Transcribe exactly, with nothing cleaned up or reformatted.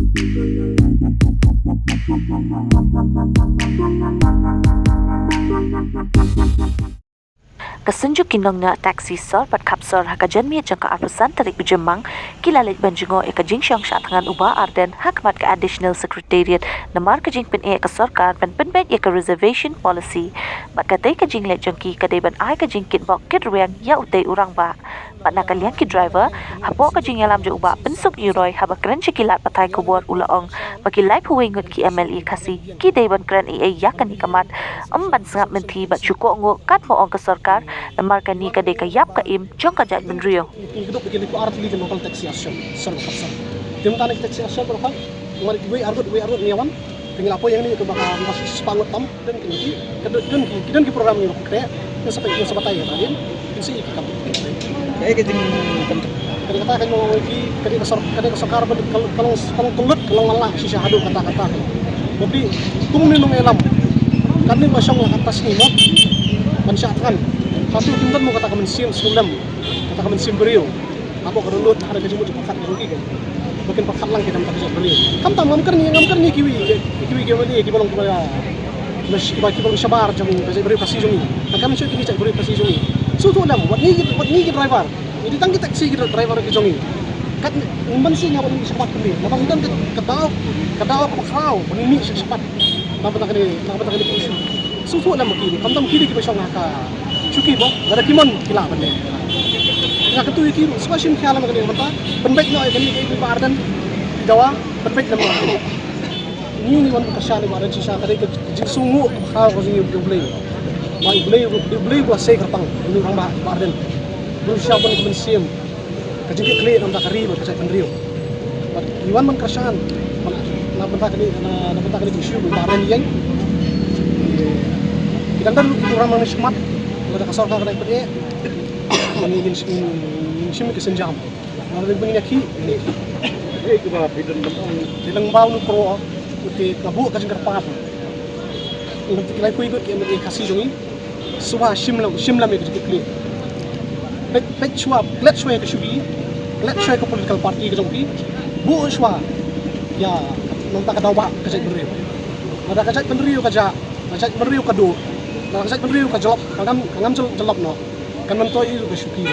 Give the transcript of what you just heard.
Ka Synjuk ki Nongñiah Taxi Sor bad Khapsor ha ka janmiet jong ka arphew san tarik u Jymmang ki la leit ban jngoh ïa ka jingshong shah thngan u Bah Ardent ha khmat ka Additional Secretariat namar ka jingpyneh ka sorkar ban pynbeit ïa ka reservation policy. Bad katei ka jingleit jong ki ka dei ban ai ka jingkitbok kitrwiang ïa utei u rangbah. Bad na ka liang ki driver, hapoh ka jingïalam jong u Bah Pynsuk Ïuroi haba kren sha ki lad pathai khubor u la ong ba ki laiphew wei ngut ki M L A Khasi ki dei ban kren ei ei ïa kane ka mat, ym ban sngap mynthi bad shu kohnguh katba ong ka sorkar, namar kane ka dei ka ïap ka im jong ka jaitbynriew. Ki kdup ki liku ar tylli ki local taxi association, sor ba khapsor. Te mynta ne ki taxi association ba khap, ngi wan kiwei arngut, wei arngut ngi wan. Te ngi la poi ïa ngi kaba ka, kaba shispah ngut tam, don ki, ka don, don ki, ki don ki program ngi ba kynthei. Ngi sa peit, ngi sa batai ïa ka dien. Ngi sa ïa ki kam. Kaei ka jing kam. Ka dei kata ka jong ki, ka dei ka sor-, ka dei ka sorkar ba ka, ka long, ka long kyllut, ka long mala shisha haduh kata kata. Ba phi kum ne nongïalam. Kane ba shong la kata sngi mo. Ban shah thngan. Hato kim don mo kata ka mynsiem sngewlem. Kata ka mynsiem briew. Hapoh ka dohnud ha ka jingmut jingpyrkhat jong ki. Ba kin pyrkhat lang ki da kata ka jait briew. Khamtam ngam kyrni, ngam kyrni kiwei, kiwei ki M L A kiba long kiba, kiba, kiba, kiba long shabar jong ka jait briew Khasi jong ngi. Ka kam shu kine jait briew Khasi jong ngi. Sngewthuh lem, wat ngi, wat ngi ki driver. Ngi dei tang ki taxi ki driver ki jong ngi. Kat ngim ban sngewthuh wat ngi shabar kine. Namar ngi don ka, ka daw, ka daw kaba khraw, ba ngi mih sha shabar. Namar kata kane, namar kata kane ki issue. Sngewthuh lem ki, khamtam ki dei kiba shong ha ka shuki ba, lada ki mon ki lah ban leh. Nga kyntu ïa ki ruh, sngewbha shim khia lem kane mynta, pynbeit noh ïa kane ïa i Bah Ardent, i dawa, pynbeit lem noh. Ngi ngi wan kyrshan ïa i Bah Ardent shisha ka dei ka jingsngewnguh, ha ka jingïa u Blei. Ba i Blei, i Blei ba sei kyrpang, ïa u rangbah Bah Ardent. Bun shisha bun ka mynsiem. Ka jingkitkhlieh na bynta ka ri bad ka jaitbynriew. Bad ngi wan ban kyrshan na bynta kane, na, na bynta kane ka issue ba Bah Ardent ïeng. Ki dang don ki program nang shakhmat, lada ka sorkar ka dang pyneh. Ngi ngin shim, ngin shim ki sienjam. Ngi dang pyneh ki. Ei, kiba phi don dang ong. Te dang ba u nu pro, u te ka buh ka jingkyrpad. Ngi te ki laiphew ngut ki M L A Khasi jong ngi. Shuwa shim lam, shim lam ïa ka jingkitkhlieh. Peit, peit shuwa, klet shuwa ïa ka shuki, klet shuwa ïa ka political party ka jong phi. Buh shuwa ïa, na bynta ka daw ba ka jaitbynriew. Lada ka jaitbynriew ka jah, ka jaitbynriew ka duh, lada ka jaitbynriew ka jlop, ka ngam, ka ngam jlop, jlop noh. Kan myntoi ïa ka shuki.